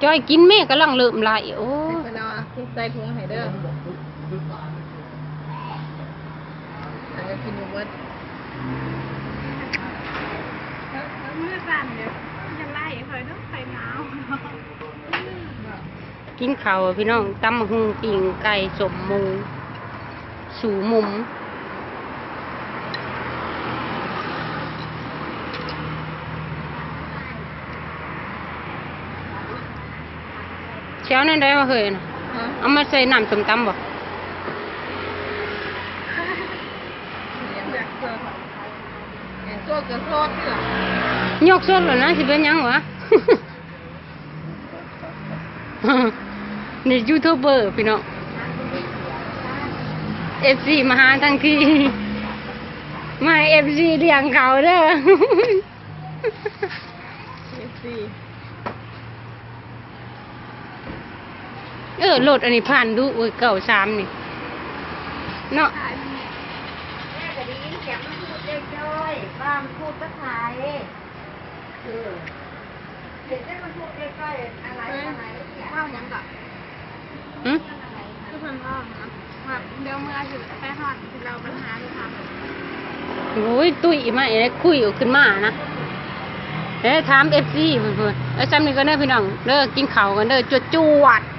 ຈອຍກິນແມ່ ກຳລັງເລີ່ມໄຫຼ. ໂອ້ ໃຫ້ເພິ່ນເອົາໃສ່ຖົງໃຫ້ເດີ. ໃຜກໍກິນບໍ່ເບິດ. ມືສັ່ນເດ້ ຢ່າໄລ່ຂ້ອຍເດີ ຂ້ອຍໜາວ. ກິນເຂົ້າພີ່ນ້ອງ ຕຳບັກຫຸ່ງ ປີ້ງໄກ່ ສົ້ມໝູ ສູ່ໝຸ່ມ. ແຊວແນວໃດວະເຮີ້ຍນະ? ຮະ? ເອົາມາໃສ່ນ້ຳສົ້ມຕຳບໍ່? ຍົກສົດແລ້ວນະ ຊິເປັນຫຍັງວະ? ນີ້ຢູທູບເບີພີ່ນ້ອງ ເອັຟຊີມາຫາທັງທີ ມາໃຫ້ເອັຟຊີລ້ຽງເຂົ້າເດີ. ເອັຟຊີ ເອີ ລົດອັນນີ້ຜ່ານດຸເວີຍ ເກົ້າສາມນີ້ເນາະ. ແມ່ກໍໄດ້ຍິນສຽງມັນພູດເດ້ຈ້ອຍ ວ່າມັນພູດມາຂາຍ. ເອີ ເຫັນແຕ່ມັນພູດເດ້ຈ້ອຍ ອາໄລ ອາໄລ ເວົ້າຫຍັງກໍ ຫຶ? ຄືເພິ່ນເວົ້ານະ ວ່າດຽວເມື່ອຊິໄປຮອດ ຊິເລົ່າບັນຫາຢູ່ທາງ. ໂອ້ຍ ຕຸ້ຍມາອີກແລ້ວ ຄຸຍອອກຂຶ້ນມານະ. ເອີ ຖາມເອັຟຊີເພິ່ນ. ເອີ ຊ່ຳນີ້ກ່ອນເດີພີ່ນ້ອງເດີ ກິນເຂົ້າກ່ອນເດີ ຈວດໆ.